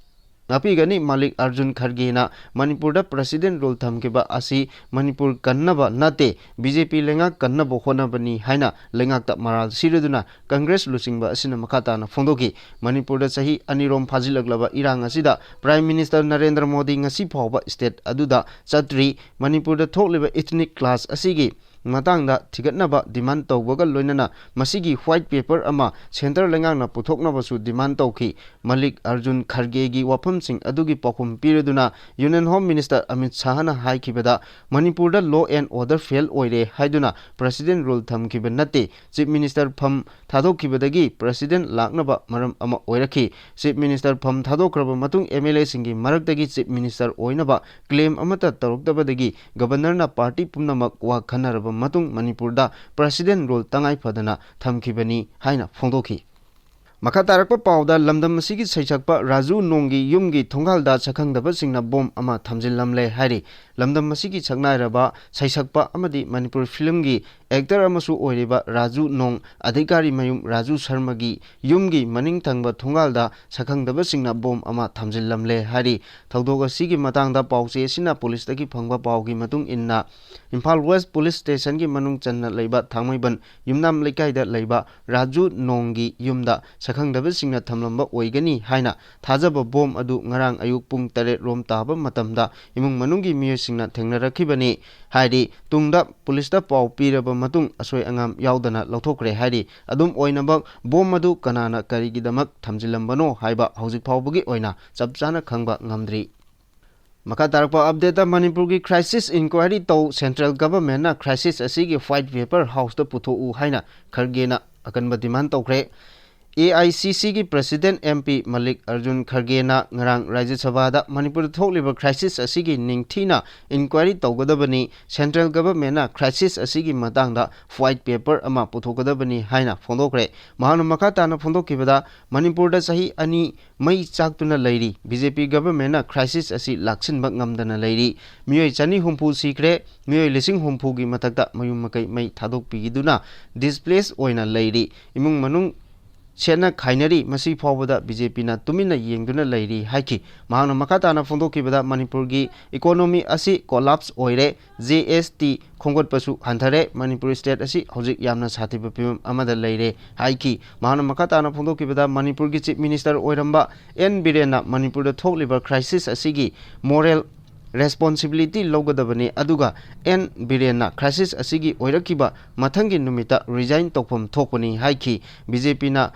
ꯉꯥꯛꯄꯤꯒꯅꯤ꯫ ꯃꯥꯂꯤꯛ ꯑꯔꯖꯨꯟ ꯈꯔꯒꯦꯅ ꯃꯅꯤꯄꯨꯔꯗ President Rule ꯊꯝꯈꯤꯕ ꯑꯁꯤ ꯃꯅꯤꯄꯨꯔ ꯀꯟꯅꯕ ꯅꯠꯇꯦ, BJP ꯂꯩꯉꯥꯛ ꯀꯟꯅꯕ ꯍꯣꯠꯅꯕꯅꯤ ꯍꯥꯏꯅ ꯂꯩꯉꯥꯛꯇ ꯃꯔꯥꯜ ꯁꯤꯔꯗꯨꯅ Congress ꯂꯨꯆꯤꯡꯕ ꯑꯁꯤꯅ ꯃꯈꯥ ꯇꯥꯅ ꯐꯣꯡꯗꯣꯛꯈꯤ꯫ ꯃꯅꯤꯄꯨꯔꯗ ꯆꯍꯤ ꯑꯅꯤꯔꯣꯝ ꯐꯥꯖꯤꯜꯂꯛꯂꯕ ꯏꯔꯥꯡ ꯑꯁꯤꯗ Prime Minister ꯅꯔꯦꯟꯗ꯭ꯔ ꯃꯣꯗꯤ ꯉꯁꯤ ꯐꯥꯎꯕ state ꯑꯗꯨꯗ ꯆꯠꯇ꯭ꯔꯤ꯫ ꯃꯅꯤꯄꯨꯔꯗ ꯊꯣꯛꯂꯤꯕ ethnic clash ꯑꯁꯤꯒꯤ ꯃꯇꯥꯡꯗ ꯊꯤꯒꯠꯅꯕ demand ꯇꯧꯕꯒ ꯂꯣꯏꯅꯅ ꯃꯁꯤꯒꯤ white paper ꯑꯃ centre ꯂꯩꯉꯥꯛꯅ ꯄꯨꯊꯣꯛꯅꯕꯁꯨ demand ꯇꯧꯈꯤ꯫ ꯃꯥꯂꯤꯛ ꯑꯔꯖꯨꯟ ꯈꯔꯒꯦꯒꯤ ꯋꯥꯐꯝꯁꯤꯡ ꯑꯗꯨꯒꯤ ꯄꯥꯎꯈꯨꯝ ꯄꯤꯔꯗꯨꯅ Union Home Minister ꯑꯃꯤꯠ ꯁꯥꯍꯅ ꯍꯥꯏꯈꯤꯕꯗ, ꯃꯅꯤꯄꯨꯔꯗ law and order fail ꯑꯣꯏꯔꯦ ꯍꯥꯏꯗꯨꯅ President Rule ꯊꯝꯈꯤꯕ ꯅꯠꯇꯦ, Chief Minister ꯐꯝ ꯊꯥꯗꯣꯛꯈꯤꯕꯗꯒꯤ President ꯂꯥꯛꯅꯕ ꯃꯔꯝ ꯑꯃ ꯑꯣꯏꯔꯛꯈꯤ꯫ Chief Minister ꯐꯝ ꯊꯥꯗꯣꯛꯈ꯭ꯔꯕ ꯃꯇꯨꯡ MLAꯁꯤꯡꯒꯤ ꯃꯔꯛꯇꯒꯤ Chief Minister ꯑꯣꯏꯅꯕ claim ꯑꯃꯠꯇ ꯇꯧꯔꯛꯇꯕꯗꯒꯤ Governorꯅ party ꯄꯨꯝꯅꯃꯛ ꯋꯥ ꯈꯟꯅꯔꯕ ꯃꯇꯨꯡ ꯃꯅꯤꯄꯨꯔꯗ President Rule ꯇꯉꯥꯏ ꯐꯗꯅ ꯊꯝꯈꯤꯕꯅꯤ ꯍꯥꯏꯅ ꯐꯣꯡꯗꯣꯛꯈꯤ꯫ ꯃꯈꯥ ꯇꯥꯔꯛꯄ ꯄꯥꯎꯗ, ꯂꯝꯗꯝ ꯑꯁꯤꯒꯤ ꯁꯩꯁꯛꯄ ꯔꯥꯖꯨ ꯅꯣꯡꯒꯤ ꯌꯨꯝꯒꯤ ꯊꯣꯡꯒꯥꯜꯗ ꯁꯛꯈꯪꯗꯕꯁꯤꯡꯅ bomb ꯑꯃ ꯊꯝꯖꯤꯜꯂꯝꯂꯦ ꯍꯥꯏꯔꯤ꯫ ꯂꯝꯗꯝ ꯑꯁꯤꯒꯤ ꯁꯛꯅꯥꯏꯔꯕ ꯁꯩꯁꯛꯄ ꯑꯃꯗꯤ ꯃꯅꯤꯄꯨꯔ filmꯒꯤ actor ꯑꯃꯁꯨ ꯑꯣꯏꯔꯤꯕ ꯔꯥꯖꯨ ꯅꯣꯡ ꯑꯙꯤꯀꯥꯔꯤ ꯃꯌꯨꯝ ꯔꯥꯖꯨ ꯁꯔꯃꯒꯤ ꯌꯨꯝꯒꯤ ꯃꯅꯤꯡ ꯊꯪꯕ ꯊꯣꯡꯒꯥꯜꯗ ꯁꯛꯈꯪꯗꯕꯁꯤꯡꯅ bomb ꯑꯃ ꯊꯝꯖꯤꯜꯂꯝꯂꯦ ꯍꯥꯏꯔꯤ꯫ ꯊꯧꯗꯣꯛ ꯑꯁꯤꯒꯤ ꯃꯇꯥꯡꯗ ꯄꯥꯎꯆꯦ ꯑꯁꯤꯅ ꯄꯨꯂꯤꯁꯇꯒꯤ ꯐꯪꯕ ꯄꯥꯎꯒꯤ ꯃꯇꯨꯡ ꯏꯟꯅ, ꯏꯝꯐꯥꯜ West Police Stationꯒꯤ ꯃꯅꯨꯡ ꯆꯟꯅ ꯂꯩꯕ ꯊꯥꯡꯃꯩꯕꯟ ꯌꯨꯝꯅꯥꯝ ꯂꯩꯀꯥꯏꯗ ꯂꯩꯕ ꯔꯥꯖꯨ ꯅꯣꯡꯒꯤ ꯌꯨꯝꯗ ꯁꯛꯈꯪꯗꯕꯁꯤꯡꯅ ꯊꯝꯂꯝꯕ ꯑꯣꯏꯒꯅꯤ ꯍꯥꯏꯅ ꯊꯥꯖꯕ bomb ꯑꯗꯨ ꯉꯔꯥꯡ ꯑꯌꯨꯛ ꯄꯨꯡ ꯇꯔꯦꯠ ꯔꯣꯝ ꯇꯥꯕ ꯃꯇꯝꯗ ꯏꯃꯨꯡ ꯃꯅꯨꯡꯒꯤ ꯃꯤꯑꯣꯏꯁꯤꯡꯅ ꯊꯦꯡꯅꯔꯛꯈꯤꯕꯅꯤ ꯍꯥꯏꯔꯤ꯫ ꯇꯨꯡꯗ ꯄꯨꯂꯤꯁꯇ ꯄꯥꯎ ꯄꯤꯔꯕ ꯃꯇꯨꯡ ꯑꯁꯣꯏ ꯑꯉꯥꯝ ꯌꯥꯎꯗꯅ ꯂꯧꯊꯣꯛꯈ꯭ꯔꯦ ꯍꯥꯏꯔꯤ꯫ ꯑꯗꯨꯝ ꯑꯣꯏꯅꯃꯛ, bomb ꯑꯗꯨ ꯀꯅꯥꯅ ꯀꯔꯤꯒꯤꯗꯃꯛ ꯊꯝꯖꯤꯜꯂꯝꯕꯅꯣ ꯍꯥꯏꯕ ꯍꯧꯖꯤꯛ ꯐꯥꯎꯕꯒꯤ ꯑꯣꯏꯅ ꯆꯞ ꯆꯥꯅ ꯈꯪꯕ ꯉꯝꯗ꯭ꯔꯤ꯫ ꯃꯈꯥ ꯇꯥꯔꯛꯄ updateꯇ, ꯃꯅꯤꯄꯨꯔꯒꯤ crisis inquiry ꯇꯧ, central governmentꯅ crisis ꯑꯁꯤꯒꯤ white paper Houseꯇ ꯄꯨꯊꯣꯛꯎ ꯍꯥꯏꯅ ꯈꯔꯒꯦꯅ ꯑꯀꯟꯕ demand ꯇꯧꯈ꯭ꯔꯦ꯫ AICCꯒꯤ President MP ꯃꯥꯂꯤꯛ ꯑꯔꯖꯨꯟ ꯈꯔꯒꯦꯅ ꯉꯔꯥꯡ ꯔꯥꯖ꯭ꯌ ꯁꯚꯥꯗ ꯃꯅꯤꯄꯨꯔꯗ ꯊꯣꯛꯂꯤꯕ crisis ꯑꯁꯤꯒꯤ ꯅꯤꯡꯊꯤꯅ inquiry ꯇꯧꯒꯗꯕꯅꯤ, central governmentꯅ crisis ꯑꯁꯤꯒꯤ ꯃꯇꯥꯡꯗ white paper ꯑꯃ ꯄꯨꯊꯣꯛꯀꯗꯕꯅꯤ ꯍꯥꯏꯅ ꯐꯣꯡꯗꯣꯛꯈ꯭ꯔꯦ꯫ ꯃꯍꯥꯛꯅ ꯃꯈꯥ ꯇꯥꯅ ꯐꯣꯡꯗꯣꯛꯈꯤꯕꯗ, ꯃꯅꯤꯄꯨꯔꯗ ꯆꯍꯤ ꯑꯅꯤ ꯃꯩ ꯆꯥꯛꯇꯨꯅ ꯂꯩꯔꯤ꯫ BJP governmentꯅ crisis ꯑꯁꯤ ꯂꯥꯛꯁꯤꯟꯕ ꯉꯝꯗꯅ ꯂꯩꯔꯤ꯫ ꯃꯤꯑꯣꯏ ꯆꯅꯤ ꯍꯨꯝꯐꯨ ꯁꯤꯈ꯭ꯔꯦ, ꯃꯤꯑꯣꯏ ꯂꯤꯁꯤꯡ ꯍꯨꯝꯐꯨꯒꯤ ꯃꯊꯛꯇ ꯃꯌꯨꯝ ꯃꯀꯩ ꯃꯩ ꯊꯥꯗꯣꯛꯄꯤꯈꯤꯗꯨꯅ displace ꯑꯣꯏꯅ ꯂꯩꯔꯤ꯫ ꯏꯃꯨꯡ ꯃꯅꯨꯡ ꯁꯦꯠꯅ ꯈꯥꯏꯅꯔꯤ, ꯃꯁꯤ ꯐꯥꯎꯕꯗ ꯕꯤ ꯖꯦ ꯄꯤꯅ ꯇꯨꯃꯤꯟꯅ ꯌꯦꯡꯗꯨꯅ ꯂꯩꯔꯤ ꯍꯥꯏꯈꯤ꯫ ꯃꯍꯥꯛꯅ ꯃꯈꯥ ꯇꯥꯅ ꯐꯣꯡꯗꯣꯛꯈꯤꯕꯗ ꯃꯅꯤꯄꯨꯔꯒꯤ economy ꯑꯁꯤ collapse ꯑꯣꯏꯔꯦ, G S T ꯈꯣꯝꯒꯠꯄꯁꯨ ꯍꯟꯊꯔꯦ, ꯃꯅꯤꯄꯨꯔ state ꯑꯁꯤ ꯍꯧꯖꯤꯛ ꯌꯥꯝꯅ ꯁꯥꯊꯤꯕ ꯐꯤꯕꯝ ꯑꯃꯗ ꯂꯩꯔꯦ ꯍꯥꯏꯈꯤ꯫ ꯃꯍꯥꯛꯅ ꯃꯈꯥ ꯇꯥꯅ ꯐꯣꯡꯗꯣꯛꯈꯤꯕꯗ ꯃꯅꯤꯄꯨꯔꯒꯤ Chief Minister ꯑꯣꯏꯔꯝꯕ ꯑꯦꯟ ꯕꯤꯔꯦꯟꯅ ꯃꯅꯤꯄꯨꯔꯗ ꯊꯣꯛꯂꯤꯕ crisis ꯑꯁꯤꯒꯤ moral responsibility ꯂꯧꯒꯗꯕꯅꯤ, ꯑꯗꯨꯒ ꯑꯦꯟ ꯕꯤꯔꯦꯟꯅ crisis ꯑꯁꯤꯒꯤ ꯑꯣꯏꯔꯛꯈꯤꯕ ꯃꯊꯪꯒꯤ ꯅꯨꯃꯤꯠꯇ resign ꯇꯧꯐꯝ ꯊꯣꯛꯄꯅꯤ ꯍꯥꯏꯈꯤ꯫ ꯕꯤ ꯖꯦ ꯄꯤꯅ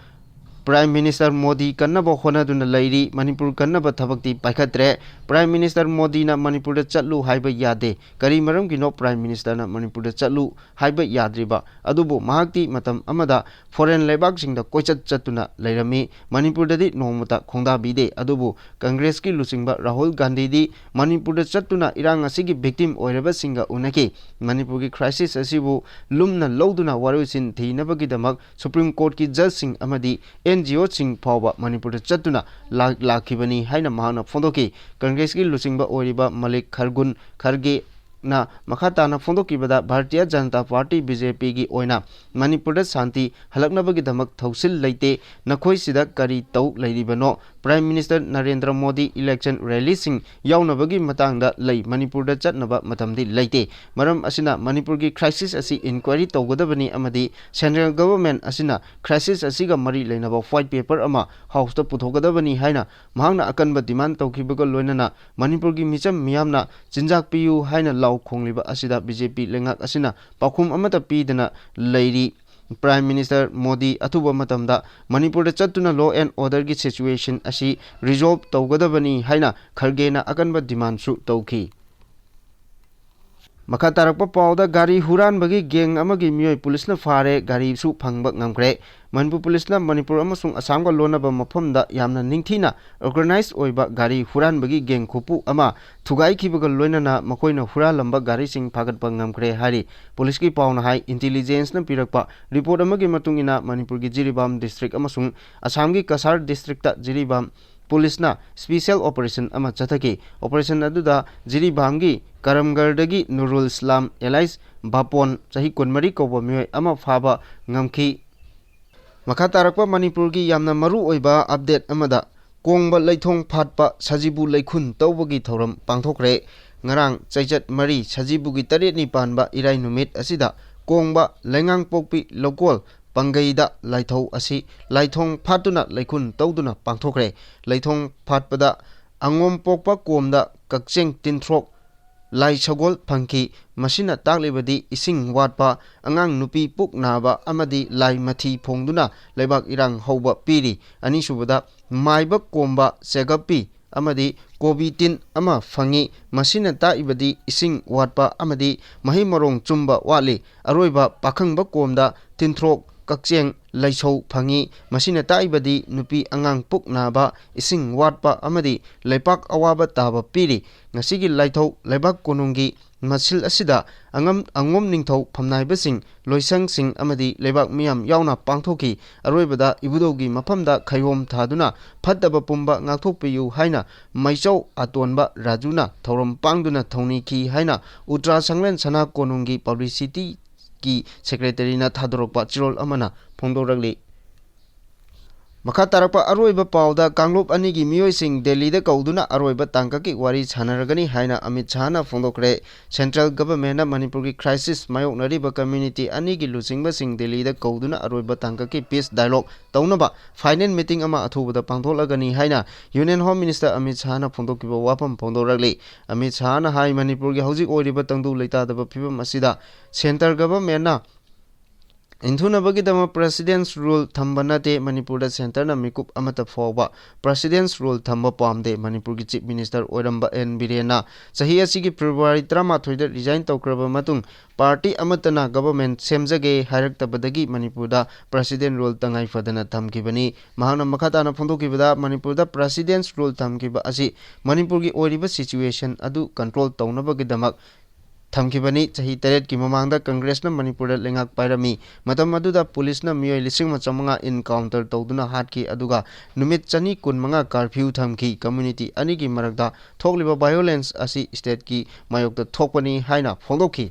Prime Minister ꯃꯣꯗꯤ ꯀꯟꯅꯕ ꯍꯣꯠꯅꯗꯨꯅ ꯂꯩꯔꯤ, ꯃꯅꯤꯄꯨꯔ ꯀꯟꯅꯕ ꯊꯕꯛꯇꯤ ꯄꯥꯏꯈꯠꯇ꯭ꯔꯦ꯫ Prime Minister ꯃꯣꯗꯤꯅ ꯃꯅꯤꯄꯨꯔꯗ ꯆꯠꯂꯨ ꯍꯥꯏꯕ ꯌꯥꯗꯦ꯫ ꯀꯔꯤ ꯃꯔꯝꯒꯤꯅꯣ Prime Ministerꯅ ꯃꯅꯤꯄꯨꯔꯗ ꯆꯠꯂꯨ ꯍꯥꯏꯕ ꯌꯥꯗ꯭ꯔꯤꯕ? ꯑꯗꯨꯕꯨ ꯃꯍꯥꯛꯇꯤ ꯃꯇꯝ ꯑꯃꯗ foreign ꯂꯩꯕꯥꯛꯁꯤꯡꯗ ꯀꯣꯏꯆꯠ ꯆꯠꯇꯨꯅ ꯂꯩꯔꯝꯃꯤ꯫ ꯃꯅꯤꯄꯨꯔꯗꯗꯤ ꯅꯣꯡꯃꯇ ꯈꯣꯡꯗꯥꯕꯤꯗꯦ꯫ ꯑꯗꯨꯕꯨ ꯀꯪꯒ꯭ꯔꯦꯁꯀꯤ ꯂꯨꯆꯤꯡꯕ ꯔꯥꯍꯨꯜ ꯒꯥꯟꯙꯤꯗꯤ ꯃꯅꯤꯄꯨꯔꯗ ꯆꯠꯇꯨꯅ ꯏꯔꯥꯡ ꯑꯁꯤꯒꯤ victim ꯑꯣꯏꯔꯕꯁꯤꯡꯒ ꯎꯅꯈꯤ꯫ ꯃꯅꯤꯄꯨꯔꯒꯤ crisis ꯑꯁꯤꯕꯨ ꯂꯨꯝꯅ ꯂꯧꯗꯨꯅ ꯋꯥꯔꯣꯏꯁꯤꯟ ꯊꯤꯅꯕꯒꯤꯗꯃꯛ Supreme Courtꯀꯤ judgeꯁꯤꯡ ꯑꯃꯗꯤ N G Oꯁꯤꯡ ꯐꯥꯎꯕ ꯃꯅꯤꯄꯨꯔꯗ ꯆꯠꯇꯨꯅ ꯂꯥꯛ-, ꯂꯥꯛꯈꯤꯕꯅꯤ ꯍꯥꯏꯅ ꯃꯍꯥꯛꯅ ꯐꯣꯡꯗꯣꯛꯈꯤ꯫ ꯀꯪꯒ꯭ꯔꯦꯁꯀꯤ ꯂꯨꯆꯤꯡꯕ ꯑꯣꯏꯔꯤꯕ ꯃꯜꯂꯤꯛ ꯈꯔꯒꯨꯟ ꯈꯔꯒꯦꯅ ꯃꯈꯥ ꯇꯥꯅ ꯐꯣꯡꯗꯣꯛꯈꯤꯕꯗ, Bharatiya Janata party, B J Pꯒꯤ ꯑꯣꯏꯅ ꯃꯅꯤꯄꯨꯔꯗ ꯁꯥꯟꯇꯤ ꯍꯜꯂꯛꯅꯕꯒꯤꯗꯃꯛ ꯊꯧꯁꯤꯜ ꯂꯩꯇꯦ, ꯅꯈꯣꯏꯁꯤꯗ ꯀꯔꯤ ꯇꯧ ꯂꯩꯔꯤꯕꯅꯣ? Prime Minister Narendra Modi election rallyꯁꯤꯡ ꯌꯥꯎꯅꯕꯒꯤ ꯃꯇꯥꯡꯗ ꯂꯩ, ꯃꯅꯤꯄꯨꯔꯗ ꯆꯠꯅꯕ ꯃꯇꯝꯗꯤ ꯂꯩꯇꯦ꯫ ꯃꯔꯝ ꯑꯁꯤꯅ ꯃꯅꯤꯄꯨꯔꯒꯤ crisis ꯑꯁꯤ inquiry ꯇꯧꯒꯗꯕꯅꯤ ꯑꯃꯗꯤ central government ꯑꯁꯤꯅ crisis ꯑꯁꯤꯒ ꯃꯔꯤ ꯂꯩꯅꯕ white paper ꯑꯃ Houseꯇ ꯄꯨꯊꯣꯛꯀꯗꯕꯅꯤ ꯍꯥꯏꯅ ꯃꯍꯥꯛꯅ ꯑꯀꯟꯕ demand ꯇꯧꯈꯤꯕꯒ ꯂꯣꯏꯅꯅ ꯃꯅꯤꯄꯨꯔꯒꯤ ꯃꯤꯆꯝ ꯃꯤꯌꯥꯝꯅ ꯆꯤꯟꯖꯥꯛ ꯄꯤꯌꯨ ꯍꯥꯏꯅ ꯂꯥꯎ ꯈꯣꯡꯂꯤꯕ ꯑꯁꯤꯗ B J P ꯂꯩꯉꯥꯛ ꯑꯁꯤꯅ ꯄꯥꯎꯈꯨꯝ ꯑꯃꯠꯇ ꯄꯤꯗꯅ ꯂꯩꯔꯤ꯫ Prime Minister ꯃꯣꯗꯤ ꯑꯊꯨꯕ ꯃꯇꯝꯗ ꯃꯅꯤꯄꯨꯔꯗ ꯆꯠꯇꯨꯅ law and orderꯒꯤ situation ꯑꯁꯤ resolve ꯇꯧꯒꯗꯕꯅꯤ ꯍꯥꯏꯅ ꯈꯔꯒꯦꯅ ꯑꯀꯟꯕ demandꯁꯨ ꯇꯧꯈꯤ꯫ ꯃꯈꯥ ꯇꯥꯔꯛꯄ ꯄꯥꯎꯗ, ꯒꯥꯔꯤ ꯍꯨꯔꯥꯟꯕꯒꯤ gang ꯑꯃꯒꯤ ꯃꯤꯑꯣꯏ ꯄꯨꯂꯤꯁꯅ ꯐꯥꯔꯦ, ꯒꯥꯔꯤꯁꯨ ꯐꯪꯕ ꯉꯝꯈ꯭ꯔꯦ꯫ ꯃꯅꯤꯄꯨꯔ ꯄꯨꯂꯤꯁꯅ ꯃꯅꯤꯄꯨꯔ ꯑꯃꯁꯨꯡ ꯑꯁꯥꯝꯒ ꯂꯣꯟꯅꯕ ꯃꯐꯝꯗ ꯌꯥꯝꯅ ꯅꯤꯡꯊꯤꯅ organize ꯑꯣꯏꯕ ꯒꯥꯔꯤ ꯍꯨꯔꯥꯟꯕꯒꯤ gang ꯈꯨꯄꯨ ꯑꯃ ꯊꯨꯒꯥꯏꯈꯤꯕꯒ ꯂꯣꯏꯅꯅ ꯃꯈꯣꯏꯅ ꯍꯨꯔꯥꯜꯂꯝꯕ ꯒꯥꯔꯤꯁꯤꯡ ꯐꯥꯒꯠꯄ ꯉꯝꯈ꯭ꯔꯦ ꯍꯥꯏꯔꯤ꯫ ꯄꯨꯂꯤꯁꯀꯤ ꯄꯥꯎꯅ ꯍꯥꯏ, intelligenceꯅ ꯄꯤꯔꯛꯄ report ꯑꯃꯒꯤ ꯃꯇꯨꯡ ꯏꯟꯅ ꯃꯅꯤꯄꯨꯔꯒꯤ ꯖꯤꯔꯤꯕꯥꯝ district ꯑꯃꯁꯨꯡ ꯑꯁꯥꯝꯒꯤ ꯀꯁꯥꯔ districtꯇ ꯖꯤꯔꯤꯕꯥꯝ ꯄꯨꯂꯤꯁꯅ special operation ꯑꯃ ꯆꯠꯊꯈꯤ꯫ Operation ꯑꯗꯨꯗ ꯖꯤꯔꯤꯕꯥꯝꯒꯤ ꯀꯔꯝꯒꯔꯗꯒꯤ ꯅꯨꯔꯨꯜ ꯏꯁꯂꯥꯝ alias ꯕꯥꯄꯣꯟ, ꯆꯍꯤ ꯀꯨꯟꯃꯔꯤ ꯀꯧꯕ ꯃꯤꯑꯣꯏ ꯑꯃ ꯐꯥꯕ ꯉꯝꯈꯤ꯫ ꯃꯈꯥ ꯇꯥꯔꯛꯄ ꯃꯅꯤꯄꯨꯔꯒꯤ ꯌꯥꯝꯅ ꯃꯔꯨ ꯑꯣꯏꯕ update ꯑꯃꯗ, ꯀꯣꯡꯕ ꯂꯩꯊꯣꯡ ꯐꯥꯠꯄ ꯁꯖꯤꯕꯨ ꯂꯩꯈꯨꯟ ꯇꯧꯕꯒꯤ ꯊꯧꯔꯝ ꯄꯥꯡꯊꯣꯛꯈ꯭ꯔꯦ꯫ ꯉꯔꯥꯡ ꯆꯩꯆꯠ ꯃꯔꯤ, ꯁꯖꯤꯕꯨꯒꯤ ꯇꯔꯦꯠꯅꯤ ꯄꯥꯟꯕ ꯏꯔꯥꯏ ꯅꯨꯃꯤꯠ ꯑꯁꯤꯗ ꯀꯣꯡꯕ ꯂꯩꯉꯥꯡꯄꯣꯛꯄꯤ ꯂꯧꯀꯣꯜ ꯄꯥꯡꯒꯩꯗ ꯂꯥꯏꯊꯧ ꯑꯁꯤ ꯂꯥꯏꯊꯣꯡ ꯐꯥꯠꯇꯨꯅ ꯂꯩꯈꯨꯟ ꯇꯧꯗꯨꯅ ꯄꯥꯡꯊꯣꯛꯈ꯭ꯔꯦ꯫ ꯂꯩꯊꯣꯡ ꯐꯥꯠꯄꯗ ꯑꯉꯣꯝ ꯄꯣꯛꯄ ꯀꯣꯝꯗ ꯀꯛꯆꯦꯡ ꯇꯤꯟꯊ꯭ꯔꯣꯛ ꯂꯥꯏ ꯁꯒꯣꯜ ꯐꯪꯈꯤ꯫ ꯃꯁꯤꯅ ꯇꯥꯛꯂꯤꯕꯗꯤ ꯏꯁꯤꯡ ꯋꯥꯠꯄ, ꯑꯉꯥꯡ ꯅꯨꯄꯤ ꯄꯨꯛ ꯅꯥꯕ ꯑꯃꯗꯤ ꯂꯥꯏ ꯃꯊꯤ ꯐꯣꯡꯗꯨꯅ ꯂꯩꯕꯥꯛ ꯏꯔꯥꯡ ꯍꯧꯕ ꯄꯤꯔꯤ꯫ ꯑꯅꯤꯁꯨꯕꯗ, ꯃꯥꯏꯕ ꯀꯣꯝꯕ ꯆꯦꯒꯞꯄꯤ ꯑꯃꯗꯤ ꯀꯣꯕꯤ ꯇꯤꯟ ꯑꯃ ꯐꯪꯉꯤ꯫ ꯃꯁꯤꯅ ꯇꯥꯛꯏꯕꯗꯤ ꯏꯁꯤꯡ ꯋꯥꯠꯄ ꯑꯃꯗꯤ ꯃꯍꯩ ꯃꯔꯣꯡ ꯆꯨꯝꯕ ꯋꯥꯠꯂꯤ꯫ ꯑꯔꯣꯏꯕ, ꯄꯥꯈꯪꯕ ꯀꯣꯝꯗ ꯇꯤꯟꯊ꯭ꯔꯣꯛ ꯀꯛꯆꯦꯡ ꯂꯩꯁꯧ ꯐꯪꯉꯤ꯫ ꯃꯁꯤꯅ ꯇꯥꯛꯏꯕꯗꯤ ꯅꯨꯄꯤ ꯑꯉꯥꯡ ꯄꯨꯛ ꯅꯥꯕ, ꯏꯁꯤꯡ ꯋꯥꯠꯄ ꯑꯃꯗꯤ ꯂꯩꯄꯥꯛ ꯑꯋꯥꯕ ꯇꯥꯕ ꯄꯤꯔꯤ꯫ ꯉꯁꯤꯒꯤ ꯂꯥꯏꯊꯧ ꯂꯩꯕꯥꯛ ꯀꯣꯅꯨꯡꯒꯤ ꯃꯁꯤꯜ ꯑꯁꯤꯗ ꯑꯉꯝ-, ꯑꯉꯣꯝ ꯅꯤꯡꯊꯧ ꯐꯝꯅꯥꯏꯕꯁꯤꯡ, ꯂꯣꯏꯁꯪꯁꯤꯡ ꯑꯃꯗꯤ ꯂꯩꯕꯥꯛ ꯃꯤꯌꯥꯝ ꯌꯥꯎꯅ ꯄꯥꯡꯊꯣꯛꯈꯤ꯫ ꯑꯔꯣꯏꯕꯗ ꯏꯕꯨꯙꯧꯒꯤ ꯃꯐꯝꯗ ꯈꯩꯍꯣꯝ ꯊꯥꯗꯨꯅ ꯐꯠꯇꯕ ꯄꯨꯝꯕ ꯉꯥꯛꯊꯣꯛꯄꯤꯌꯨ ꯍꯥꯏꯅ ꯃꯩꯆꯧ ꯑꯇꯣꯟꯕ ꯔꯥꯖꯨꯅ ꯊꯧꯔꯝ ꯄꯥꯡꯗꯨꯅ ꯊꯧꯅꯤꯈꯤ ꯍꯥꯏꯅ ꯎꯇ꯭ꯔꯥ ꯁꯪꯂꯦꯟ ꯁꯅꯥ ꯀꯣꯅꯨꯡꯒꯤ publicity ꯀꯤ secretary ꯅ ꯊꯥꯗꯣꯔꯛꯄ ꯆꯦꯔꯣꯜ ꯑꯃꯅ ꯐꯣꯡꯗꯣꯔꯛꯂꯤ꯫ ꯃꯈꯥ ꯇꯥꯔꯛꯄ ꯑꯔꯣꯏꯕ ꯄꯥꯎꯗ, ꯀꯥꯡꯂꯨꯞ ꯑꯅꯤꯒꯤ ꯃꯤꯑꯣꯏꯁꯤꯡ ꯗꯦꯜꯂꯤꯗ ꯀꯧꯗꯨꯅ ꯑꯔꯣꯏꯕ ꯇꯥꯡꯀꯛꯀꯤ ꯋꯥꯔꯤ ꯁꯥꯟꯅꯔꯒꯅꯤ ꯍꯥꯏꯅ ꯑꯃꯤꯠ ꯁꯥꯍꯅ ꯐꯣꯡꯗꯣꯛꯈ꯭ꯔꯦ꯫ Central Government ꯅ ꯃꯅꯤꯄꯨꯔꯒꯤ crisis ꯃꯥꯌꯣꯛꯅꯔꯤꯕ community ꯑꯅꯤꯒꯤ ꯂꯨꯆꯤꯡꯕꯁꯤꯡ ꯗꯦꯜꯂꯤꯗ ꯀꯧꯗꯨꯅ ꯑꯔꯣꯏꯕ ꯇꯥꯡꯀꯛꯀꯤ peace dialogue ꯇꯧꯅꯕ final meeting ꯑꯃ ꯑꯊꯨꯕꯗ ꯄꯥꯡꯊꯣꯛꯂꯒꯅꯤ ꯍꯥꯏꯅ Union Home Minister ꯑꯃꯤꯠ ꯁꯥꯍꯅ ꯐꯣꯡꯗꯣꯛꯈꯤꯕ ꯋꯥꯐꯝ ꯐꯣꯡꯗꯣꯔꯛꯂꯤ꯫ ꯑꯃꯤꯠ ꯁꯥꯍꯅ ꯍꯥꯏ, ꯃꯅꯤꯄꯨꯔꯒꯤ ꯍꯧꯖꯤꯛ ꯑꯣꯏꯔꯤꯕ ꯇꯪꯗꯨ ꯂꯩꯇꯥꯗꯕ ꯐꯤꯕꯝ ꯑꯁꯤꯗ Central Government ꯅ ꯏꯟꯊꯨꯅꯕꯒꯤꯗꯃꯛ President's Rule ꯊꯝꯕ ꯅꯠꯇꯦ꯫ ꯃꯅꯤꯄꯨꯔꯗ Centre ꯅ ꯃꯤꯀꯨꯞ ꯑꯃꯠꯇ ꯐꯥꯎꯕ President's Rule ꯊꯝꯕ ꯄꯥꯝꯗꯦ꯫ ꯃꯅꯤꯄꯨꯔꯒꯤ Chief Minister ꯑꯣꯏꯔꯝꯕ ꯑꯦꯟ ꯕꯤꯔꯦꯟꯅ ꯆꯍꯤ ꯑꯁꯤꯒꯤ February ꯇꯔꯥꯃꯥꯊꯣꯏꯗ resign ꯇꯧꯈ꯭ꯔꯕ ꯃꯇꯨꯡ party ꯑꯃꯠꯇꯅ government ꯁꯦꯝꯖꯒꯦ ꯍꯥꯏꯔꯛꯇꯕꯗꯒꯤ ꯃꯅꯤꯄꯨꯔꯗ President Rule ꯇꯉꯥꯏ ꯐꯗꯅ ꯊꯝꯈꯤꯕꯅꯤ꯫ ꯃꯍꯥꯛꯅ ꯃꯈꯥ ꯇꯥꯅ ꯐꯣꯡꯗꯣꯛꯈꯤꯕꯗ, ꯃꯅꯤꯄꯨꯔꯗ President's Rule ꯊꯝꯈꯤꯕ ꯑꯁꯤ ꯃꯅꯤꯄꯨꯔꯒꯤ ꯑꯣꯏꯔꯤꯕ situation ꯑꯗꯨ control ꯇꯧꯅꯕꯒꯤꯗꯃꯛ ꯊꯝꯈꯤꯕꯅꯤ꯫ ꯆꯍꯤ ꯇꯔꯦꯠꯀꯤ ꯃꯃꯥꯡꯗ Congress ꯅ ꯃꯅꯤꯄꯨꯔꯗ ꯂꯩꯉꯥꯛ ꯄꯥꯏꯔꯝꯃꯤ꯫ ꯃꯇꯝ ꯑꯗꯨꯗ police ꯅ ꯃꯤꯑꯣꯏ ꯂꯤꯁꯤꯡ ꯑꯃ ꯆꯥꯃꯉꯥ encounter ꯇꯧꯗꯨꯅ ꯍꯥꯠꯈꯤ, ꯑꯗꯨꯒ ꯅꯨꯃꯤꯠ ꯆꯅꯤ ꯀꯨꯟꯃꯉꯥ curfew ꯊꯝꯈꯤ꯫ Community ꯑꯅꯤꯒꯤ ꯃꯔꯛꯇ ꯊꯣꯛꯂꯤꯕ violence ꯑꯁꯤ state ꯀꯤ ꯃꯥꯌꯣꯛꯇ ꯊꯣꯛꯄꯅꯤ ꯍꯥꯏꯅ ꯐꯣꯡꯗꯣꯛꯈꯤ꯫